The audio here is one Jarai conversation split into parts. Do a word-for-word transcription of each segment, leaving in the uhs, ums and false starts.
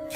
Ri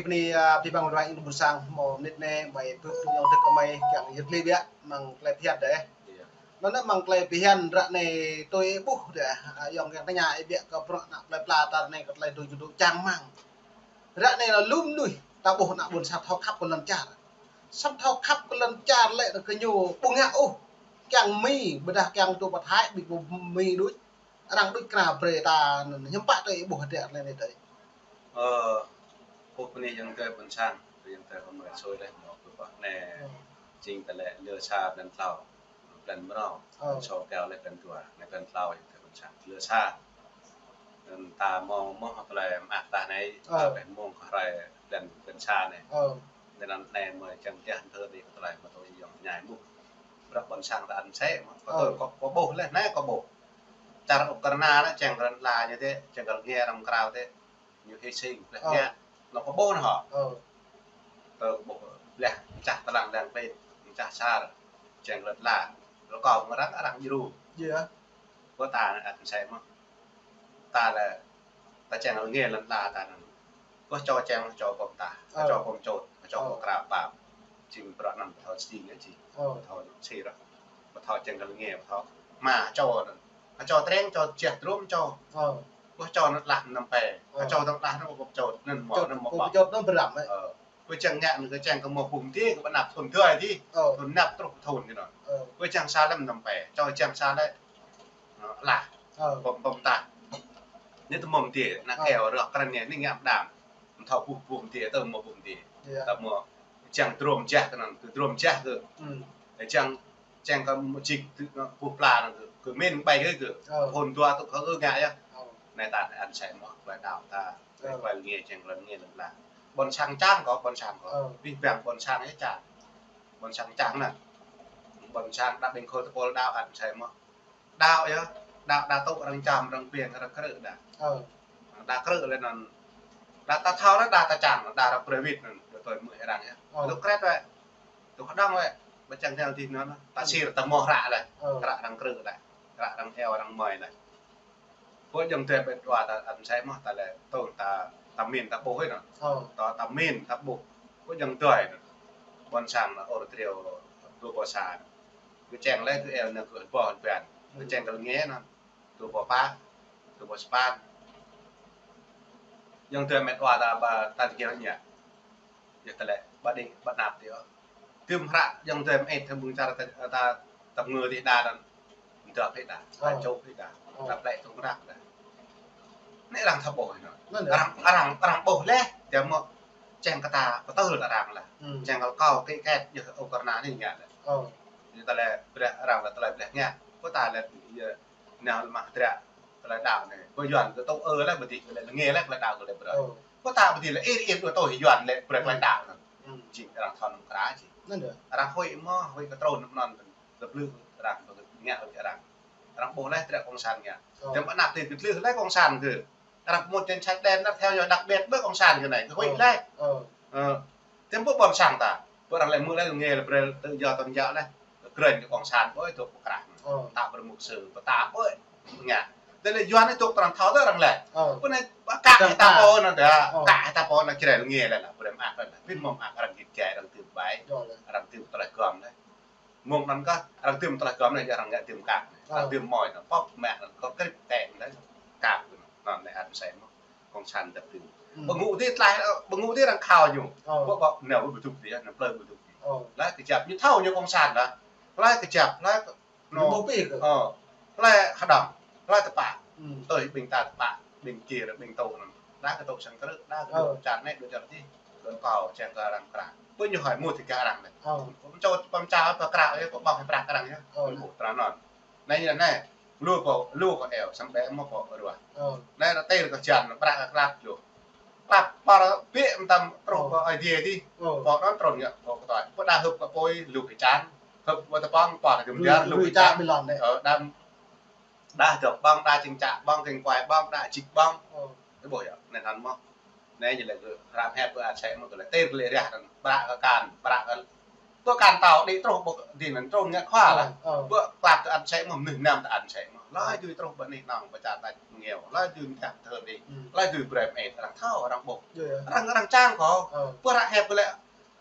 bơni, a, abih bang ruai ing ƀuôn sang, mơ̆ng mơnit anai, mơi pơ̆k tŭ ayŏng adơi kơmơi, kiăng yơh tơlơi biă, mơ̆ng tơlơi phiăn dêh. Anŭn mơ̆ng tơlơi phiăn ră anai tui ih ƀuh dêh, a, ayŏng kiăng tơña ih biă kơ bruă ană plơi pla ta anai kơ tơlơi dŏ jơdŏ čang rơmang. Ră anai lŏm mơnuih ta ƀuh ană ƀuôn sang thâo khăp kơ lŏn čar. Samơ̆ thâo khăp kơ lŏn čar lĕ kơ ñu ƀu ngă ôh. Kiăng Mi, ƀôdah kiăng tŭ pơthai ƀing pơmĭn đôč. Arăng đôč krao brơi ta anŭn hiư̆m pă tui ih ƀuh dêh tơlơi anai tui. Ơ, ơ, bơni ayŏng adơi ƀuôn sang, ayŏng adơi kơmơi sui dêh, mơ̆ng kơ ƀah anai. Ơ. Jing tơlơi lŏn sa blan klâo, blan mrâo, ơ, sô keo lĕ blan dua, anai blan klâo ayŏng adơi ƀuôn sang. Lŏn sa. Anŭn ta mơ̆ng, mơ̆ng tơlơi mơak ta anai, ơ, ta ƀuh mơ̆ng kơ hrơi blan, blan sa anai. Ơ. Anŭn anai mơi čang kiăng thơ đi kơ tơlơi mơ̆ tui ayŏng tơña ih ƀuh. Bruă ƀuôn sang ta ăn sĕ, mơ̆ kơ, ơ, tui kơ, kơ ƀuh lĕ, anai kơ ƀuh. Čar Ukraina anai čang kơ lŏn la ñu dêh, čang kơ lŏn nge răm krao dêh. Ñu hy sinh, bleh, ơ, ngă, anŭn kơ ƀuh anŭn hŏ. Ơ. Tơ ƀuh, bleh, mơčah tơlang leng pit, mơčah čar, čang kơ lŏn la. Rơkâo mơ̆ng arăng, arăng djru. Yơh. Kơ ta anai ăn sĕ mơ̆. Ta lĕ, ta čang kơ lŏn nge lŏn la ta anŭn. Kơ čô čang, čô pơm ta, ơ, čô pơm čôt, čô, ơ, pơm krao pap. Jing bruă anŭn pơthâo sĭ ngă jing. Ơ. Pơthâo sĭ ră. Pơthâo čang kơ lŏn nge, pơthâo. Mă čô anŭn. Čô treng, čô čeh trum, čô. Ơ. Kơ čô anŭn lah năm pe. Ơ. Čô anŭn lah năm pe čô. Anŭn mơ̆, čô, anŭn mơ̆ pơm čôt anŭn bơrăm, ơ. Ơ. Kơ čang ngă anŭn kơ čang kơ mơ̆ pum ti, kơ pơnăp thun dơi ti. Ơ. Thun năp truh thun kơ anŭn. Ơ. Kơ čang sa lăm năm pe. Čô čang sa lĕ. Ơ, lah. Ơ. Pơm, pơm ta. Anai tơ mơ̆ ti, ană, ơ, keo rơ̆k krăn anai, anai ngă đam. Mơ̆ thâo ƀuh pum ti, tơ mơ̆ pum ti. Yơh. Tơ mơ̆ čang trum jah kơ anŭn, tơ trum jah kơ. Ư. Čang Čang kơ mơjik tơ, ơ, ƀuh pla anŭn kơ, kơ min ƀai kơ, kơ. Ơ. Thun dua tŭ kơ ngă yơh. Ơ. Anai ta ăn sĕ mơ̆, tơlơi đaŏ ta, ơ, tơlơi nge čang, tơlơi nge lŏn la. Ƀôn sang čang kơ, ƀôn sang kơ. Ơ. Abih bang ƀôn sang yơh čang. Ƀôn sang čang anŭn. Ƀôn sang đa ƀing khul tơpul đaŏ ăn sĕ mơ̆. Đaŏ yơh, đaŏ, đa tŭ arăng čăm, arăng ƀing, arăng krư̆ đa. Ơ. Đa krư̆ lĕ anŭn. Đa ta thâo lĕ đa ta čang, đa arăng privit anŭn, đa tui mơ̆ arăng yơh. Ơ. Tŭ krĕt wĕ. Tŭ kơđông wĕ, ƀu čang teo dih anŭn, ta, ơ, sir ta mơ̆ hră lĕ, ơ, hră arăng krư̆ lĕ, hră arăng eo arăng mơi lĕ. Ƀu djơ̆ tui ƀĕ dua ta ăn sĕ mơ̆ ta lĕ tơl ta, ta min ta ƀuh anŭn. Ơ. Ta, ta min ta ƀuh. Ƀu djơ̆ tui anŭn. Ƀôn sang anŭn ôr triu dua ƀô sa. Kơ čang lĕ kơ eo anŭn kơ ƀôn ban. Kơ, ơ, čang kơ lŏn nge anŭn. Dua ƀô pă, dua ƀô sapăn. Djơ̆ tui met wa ta ƀă ta kiăng ñă. Yơh tơlơi, ƀă đĭ, ƀă năp tih ôh. Tơm hră, djơ̆ tơm ĕt, tơm ƀing čar ta, ta, ta ngơ tih đa anŭn. Dŏ pĭ đa, ta, ơ, čô pĭ đa, ơ, ta plĕ tơ̆ng ră đa. Anai arăng thâo ƀuh anŭn. Anŭn yơh. Arăng, arăng, arăng ƀuh leh, tơdah mơ̆ čang kơ ta, pơtơl arăng lah. Ư. Čang kơ kâo kĕ kĕt, yơh Ukraina anai ngă lah. Ơ. Yơh tơlơi, brơi arăng lah tơlơi brơi ngă. Kơ ta lah, yơh, nao lĕ mă hơdră, tơlơi đaŏ anai. Kơ Yuan kơ tŭ ơ lĕ ƀu dih, kơ lĕ nge lĕ tơlơi đaŏ kơ lĕ brơi. Ơ. Kơ ta ƀu dih lĕ ir ir kơ tơlơi Yuan lĕ brơi tơlơi đaŏ anŭn. Ư. Jing arăng thâo anŭn kra jing. Anŭn yơh. Arăng huĭ mơ̆, huĭ kơ trŭn anŭn anŭn. Lăp lư arăng, ƀu ngă huĭ arăng. Arăng ƀuh leh hơdră cộng sản ngă. Ơ. Tơm anăp tih kơ tlưh leh cộng sản kơ. Arăng pơmŭt trên chaid đen, arăng theo dõi đặc biệt ƀơi cộng sản kơ anai, kơ huĭ leh. Ơ. Ơ. Tơm ƀu ƀôn sang ta. Ƀu arăng lĕ mơ̆ leh, nge lĕ brơi tự do tôn giáo leh. Kơ krĕnh kơ cộng sản ƀơi tŭ pơkrah. Ơ. Ta brơi mục sư, pơtă ƀơi. Ngă. Tơlơi Yuan anai tŭ arăng thâo tơ arăng leh. Ơ. Ƀu anai, ƀă kă ta pô anŭn đa. Ơ. Kă ta pô anŭn črel nge leh lah. Brơi mă arăng leh. Pĭn mơ̆ arăng git gai arăng tơm ƀai. Arăng tơm tơlơi gơm leh. Mơ̆ng anŭn kah, arăng tơm tơlơi gơm anai, arăng ngă tơm kăk. Arăng tơm mơi anŭn, pŏk mă anŭn, kơ krip tĕng anŭn, kăk anŭn, anai ăn sĕ mơ̆, cộng sản dăp tơm. Ư. Pơngŭ dih tlaih, pơngŭ dih arăng khao ñu. Ơ. Pŏk, pŏk, nao ƀu duk dih, nao plơi ƀu duk dih. Ơ. Laih kơjăp, ñu thâo ñu cộng sản lah. Laih kơjăp, laih, ñu mơ̆ pih kơ. Ơ. Laih hơđong, laih tơpă. Ư. Tui ƀing ta tơpă, ƀing kia, ƀing tŭ anŭn. Đa kơ tŭ sang krư̆, đa kơ, ơ, dŏ čar anai, dŏ čar dih. Kơ kâo, čang kơ arăng krah. Ƀu ñu hơi mŭt tih kơ arăng anai. Ơ. Pơm čô, pơm čô, pơkrah, yơh, pơƀơ̆ng hĭ prăk arăng, yơh. Ơ. Pơm ƀuh tơlơi anŭn. Anai, anai, lu pô, lu kơ eo, samơ̆ ƀĕ mơ̆ pô ruah. Ơ. Anai, rơtê kơ jan, prăk, krăp, lu. Klăp, pơr, ƀĕ mơtam, truh, ơ, pơ Aê Diê dih. Ơ. Pô anŭn trŭn ngă, pô kơtoi. Pô đa hŭp kơ pôi, lu kơ čan. Hŭp, pô tơpŏng, pô kơ jum dar, lu kơ čan. Ơ, đa Đa dŏ ƀơ̆ng, đa čing čă ƀơ̆ng, kơ̆ng kuai ƀơ̆ng, đa čik ƀơ̆ng. Ơ. Ih ƀuh yơh, anŭn hăn mơ̆. Anai ñu lĕ kơ hrăm hiăp kơ ăn sĕ mơ̆ kơ lĕ tơl kơ lĕ rah anŭn, prăk kơ akan, prăk kơ, pơ akan tao đĭ truh ƀô̆ dih anŭn truh ngă khua lah. Ơ, ơ. Pơ klăp kơ ăn sĕ mơ̆, mơnuih năm ta ăn sĕ mơ̆. Lơi dui truh ƀơi anih anŏng pơ čar tač rơngiao. Lơi dui mơ̆ thâo thơm đĭ. Ơ. Lơi dui brơi mơit arăng thâo arăng ƀuh. Ơ, ơ. Arăng, arăng čang kơ. Ơ. Pơ hră hiăp kơ lĕ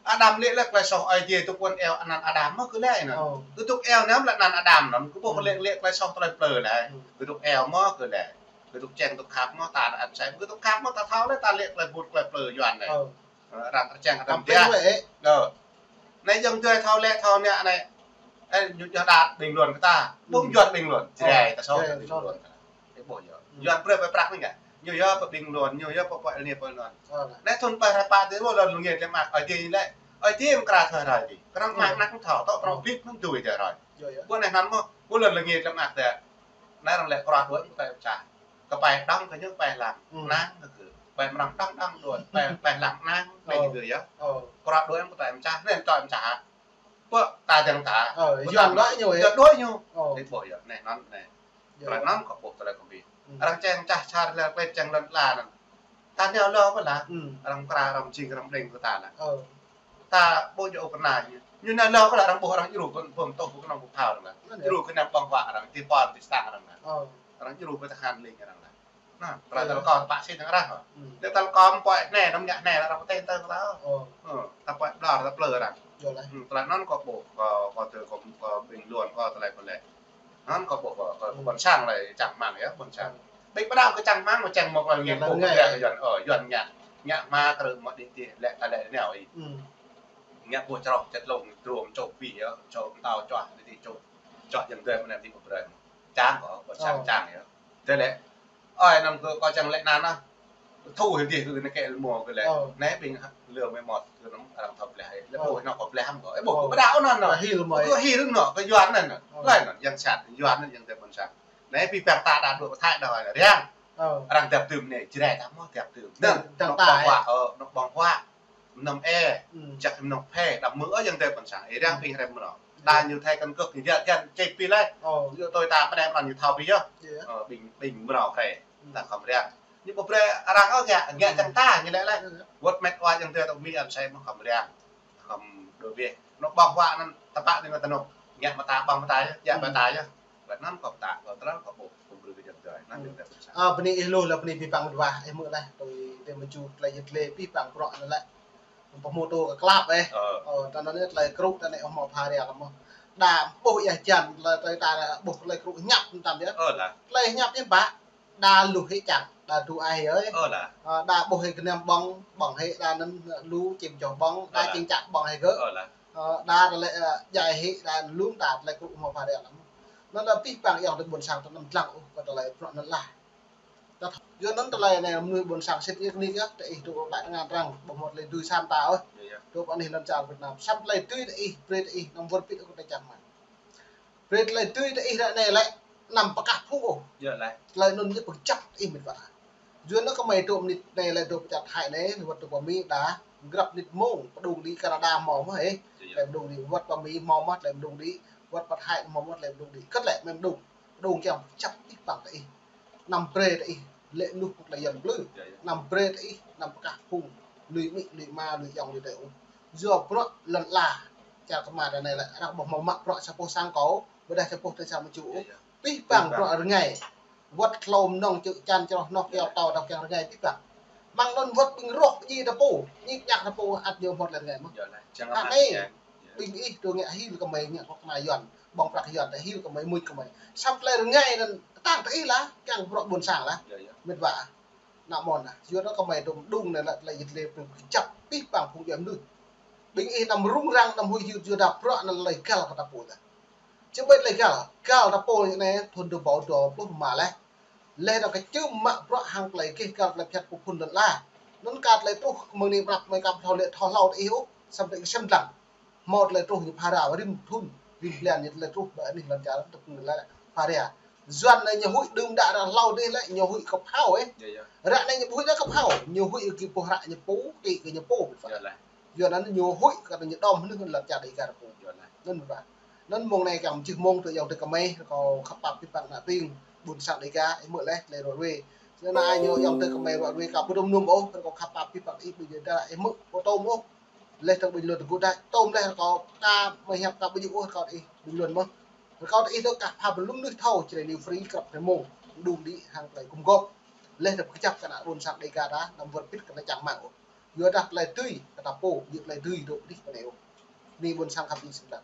Adam lĕ lĕ tơlơi soh Ơi Adai tŭk ƀuăn iâu anăn Adam mơ̆ kơ lĕ anŭn. Ơ. Kơ tŭk iâu anăm lĕ anăn Adam anŭn. Kơ ƀô̆ kơ lĕ, lĕ tơlơi soh tơlơi plư lĕ. Ơ. Kơ tŭk iâu mơ̆ kơ lĕ. Kơ tŭk čeng tŭk khăp mơ̆ ta ăn sĕ. Kơ tŭk khăp mơ̆ ta thâo lĕ ta lĕ tơlơi ƀut tơlơi plư Yuan anai. Ơ. Ơ, arăng kơčeng arăng pơđiă. Ơ. Anai yơ̆ng tui thâo lĕ thâo anai anai. Ơ, ñu yua đa bình luận kơ ta. Ƀu yua bình luận. Ơ. Jrai ta soh ta bình luận. Ơ, ƀu yua. Yua brơi pơ prăk anai ngă. Ñu yua pơ bình luận, ñu yua pơ pơlĕ anai pơlĕ anŭn. Ơ. Anai thun pơ hră pă tui ƀu lŏn lŏn ngĕt lĕ mă Ơi Adai lĕ. Ơi Adai mơ̆ krah thơ rai dih. Kơ arăng mă anăk thâo, tŏ prŏng bĭt mơ̆ tui tơ rai. Ƀu anai anŭn mơ̆, ƀu lŏn lŏn ngĕt lĕ mă tơ. Anai arăng lĕ krah đuaĭ mơ̆ tơlơi pơčah. Kơ pai đŏng kơ ñu pai lăm. Nang kơ kơ. Pai mrăng đŏng đŏng đuaĭ. Pai, pai lăm nang. Anai kơ yơh. Krăp đuaĭ mơ̆ tơlơi pơčah. Anai tơlơi pơčah. Pơ ta dăng ta. Ơ, pơ Yuan ta đuaĭ ñu, ơ. Yuan đuaĭ ñu. Ơ. Ih ƀuh yơh. Anai anŭn anai. Tơlơi anŭn kơ ƀuh tơlơi kơ ƀĭ. Arăng čeng čah čar lĕ klĕp čeng lŏn la anŭn. Ta nao lŏ pơ la. Arăng kra arăng jing arăng đeng kơ ta la. Ơ. Ta ƀu djơ̆ ôh kơ anai ñu. Ñu nao lŏ pơ la arăng ƀuh arăng djru pơ, pơ tŏ pơ kơnong pơ phao arăng la. Djru kơ anăm ƀơ̆ng huă arăng, ti pon ti stang arăng la. Ơ. Arăng djru pơ tơhan ling arăng la. Anai, tơlơi tơlơi kơ pă sĭt arăng rah. Tơlơi kơ pơai anai, anăm ngă anai, arăng pơtê tơ kơ ta. Ơ. Ơ, ta pơai ƀlŏr, ta plư arăng. Tơlơi anŭn kơ ƀuh, kơ, kơ tơ, kơ, kơ bình luận, kơ tơlơi kơ lĕ. Anŭn kơ ƀuh, kơ, kơ ƀôn sang lĕ čang rơmang yơh, ƀôn sang. Ƀing pơđao kơ čang rơmang, mơ̆ čang mơ̆ kơ lĕ ngĕt ƀuh kơ lĕ kơ Yuan, ơ, Yuan ngă, ngă hma kơ rơ̆ mơ̆ đĭ tih, lĕ ta lĕ nao ih. Ngă ƀuh čroh čet lông, truh čoh pi yơh, čoh mơtao čoh, đĭ tih čoh, čoh jơ̆ng dơi mơ̆ anai ti pơbrơi. Čang kơ, ƀôn sang čang yơh. Tơlơi, ơi, anăm kơ kơ čang lĕ anăn ah. Thu hĭ dih kơ anai kĕ lĕ mơ̆ kơ lĕ. Ơ. Anai ƀing lơ mơ̆ mơ̆t kơ anŭn arăng thâo bleh. Lĕ ƀuh anŭn kơ bleh hăm kơ. Ơ, ƀuh kơ pơđao anŭn anŭn. Kơ hil mơ̆. Kơ hil anŭn, kơ Yuan anŭn. Ơ. Laih anŭn, yang sat, Yuan anŭn yang tơ ƀôn sang. Anai pi păng ta đa dŏ pơ Thái đa răng. Ơ. Arăng dăp tưm anai, Jrai ta mơ̆ dăp tưm. Anŭn, dăp anŭn ta, ƀơ̆ng huă, ơ, anŭn ƀơ̆ng huă. Mơnăm ê, jak mơnăm phê, đăm mơ̆ ơ yang tơ ƀôn sang. Ê răng ƀing hrem mơnơ̆. Đa ñu thai căn cước ñu jăk jăn ček pi lĕ. Ơ. Yua tui ta pơđai mơnơ̆ ñu thâo pi yơh. Ơ, ƀing, ƀing mơnơ̆ hrem. Ta khŏm răng. Ñu ƀu brơi arăng ơ ngă, ngă čang ta, ñu lĕ lĕ. Wơ̆t met wa yang tơ tơ mi ăn sai mơ̆ khŏm răng. Khŏm đuaĭ bĕ. Anŭn ƀơ̆ng huă anŭn tơpă anai mơ̆ tơnŭk. Ngă mơta ƀơ̆ng mơta yơh, ngă mơta yơh. Wơ̆t anŭn kơ ta, kơ tơlơi kơ ƀuh, kơ brơi kơ yang tơ. Anŭn yang tơ ƀôn sang. Ơ, bơni ih lu lĕ bơni pi păng mơ̆t wa, ih mơ̆ lĕ. Tui tơ mơ̆ ču tơlơi yit lĕ pi păng bruă anŭn lĕ. Pơhmutu kơ klăp, ơ. Ơ. Ơ, tơ anŭn lĕ tơlơi krŭ tơ anai ôh mơ̆ pha ria lăm mơ̆. Đa ƀuh yah jan, tơlơi tơlơi ta ƀuh tơlơi krŭ ñăp tăm yơh. Ơ lah. Tơlơi ñăp yơh ƀă. Đa lu hĭ čang, đa du ai ơi. Ơ lah. Ơ, đa ƀuh hĭ kơnăm ƀơ̆ng, ƀơ̆ng hĭ đa anŭn lu čim čoh ƀơ̆ng, đa čing čak ƀơ̆ng hĭ kơ. Ơ lah. Ơ, đa tơlơi, ơ, jai hĭ đa lu ta tơlơi krŭ mơ̆ pha ria lăm. Anŭn đa pi păng yang tơ ƀôn sang tơ anŭn dlăng ôh kơ tơlơi bruă anŭn lah. Yua anŭn tơlơi anai mơnuih ƀôn sang sĭt yơh kơnik yơh, tơ ih dŏ ƀă tơngan arăng, ƀu hmâo tơlơi dưi sam ta ôh. Dŏ pơ anih lŏn čar Việt Nam. Sam tơlơi dưi tơ ih, brơi tơ ih, anăm wơr bĭt ôh kơ tơlơi čang rơmang. Brơi tơlơi dưi tơ ih ră anai lĕ, anăm pơkah phung ôh. Tơlơi anŭn ñu pơčăp tơ ih mĭt wa. Yua anŭn kơmơi dŏ mơnit anai lĕ dŏ pơ čar Thái anai, wơ̆t dŏ pơ Mi đa, grăp mơnit mông, pơđung đĭ Canada hmâo mơ̆ hĕ. Tơlơi pơđung đĭ, wơ̆t pơ Mi hmâo mơ̆, tơlơi pơđung đĭ, wơ̆t pơ Thái hmâo mơ̆, tơlơi pơđung đĭ. Kơt lĕ, mơ̆ pơđung. Pơđung kiăng pơčăp ih păng tơ ih. Anăm brơi tơ ih, lĕ nuh pơk lĕ yăn plư. Anăm brơi tơ ih, anăm pơkah phung. Lui amĭ, lui ama, lui ayŏng, lui adơi ôh. Yua bruă lŏn ala. Čar kơmar anai lĕ, arăng ƀu hmâo mă bruă sa boh sang kâo, ƀôdah sa boh tơ sang mơču ôh. Pi păng bruă rơngai. Wơ̆t hlô mơnơ̆ng čư̆ čan čroh noh kiao tâo đao kiăng rơngai pi păng. Mơ̆ng anŭn wơ̆t ƀing rŏh pơdjai ta pô, ñik ñak ta pô ăt ñu hmâo tơlơi rơngai mơ̆. Hă anai, ƀing ih dŏ ngă hil kơmơi ngă kơ kơna Yuan. Ƀơ̆ng prăk Yuan ta hil kơmơi, mŭt kơmơi. Sam tơlơi rơngai anŭn tơtang tơ ih lah, kiăng bruă ƀôn sang lah. Mĭt wa. Ană mơ̆n ah. Yua anŭn kơmơi dŏ mơđung anai lah tơlơi yit lĕ pơčăp pi păng phung djuai mơnuih. Ƀing ih anăm rŭng răng, anăm huĭ hyưt yua dah bruă anŭn tơlơi găl kơ ta pô tah. Či ƀĕ tơlơi găl, găl ta pô anai thun dua rơbâo dua pluh rơma lĕ. Lĕ anŭn kơ čưm mă bruă hăng tơlơi gêh găl tơlơi phiăn pơphun lŏn ala. Anŭn kơ tơlơi truh mơ̆ng anai pơnăp mơi kăm thâo lĕ thâo hlâo tơ ih ôh, samơ̆ tơlơi kơsem dlăng. Hmâo tơlơi truh ñu pha ria, rĭm thun, rĭm blan ñu tơlơi truh ƀơi anih lŏn čar tơpŭng lĕ pha ria. Yua anŭn ñu huĭ đưm đă ră hlâo dih lĕ, ñu huĭ kơ phao ih. Ră anai ñu ƀu huĭ đa kơ phao, ñu huĭ kơ boh hră ñu pô, kơ ñu pô. Yua anŭn ñu huĭ kơ ñu đom mơnuih lŏn čar Dega ta pô. Anŭn ƀă. Anŭn mông anai kiăng mơčih mông tơ ayŏng adơi kơmơi, kâo khăp pap pi păng ană ƀing, ƀôn sang Dega, ih mơ̆ lĕ, tơlơi ră ruai. Sĭt anai ñu yom tơ kơ mơi ruă ruai kâo ƀu tôm num ôh, kâo khăp pap pih pap ih ƀu djơ̆ dah ih mơ̆ ƀu tôm ôh. Leh tơ bình luận tơ gơ̆ dah tôm leh kâo ka mơi hiăp kâo ƀu djơ̆ ôh kâo ih bình luận mơ̆. Kâo ih tơ kah pha bình luận nưh thâo čơlơi new free krăp tơ mông. Đung đĭ hăng plei gum gop. Leh tơ kơjăp kơ ană ƀôn sang Dega dah, năm wơr bit kơ ană čang mă ôh. Yua dah plei tui, kơ ta pô, yua plei tui dŏ đih kơ anai ôh. Ni ƀôn sang khăp ih sĭt dah.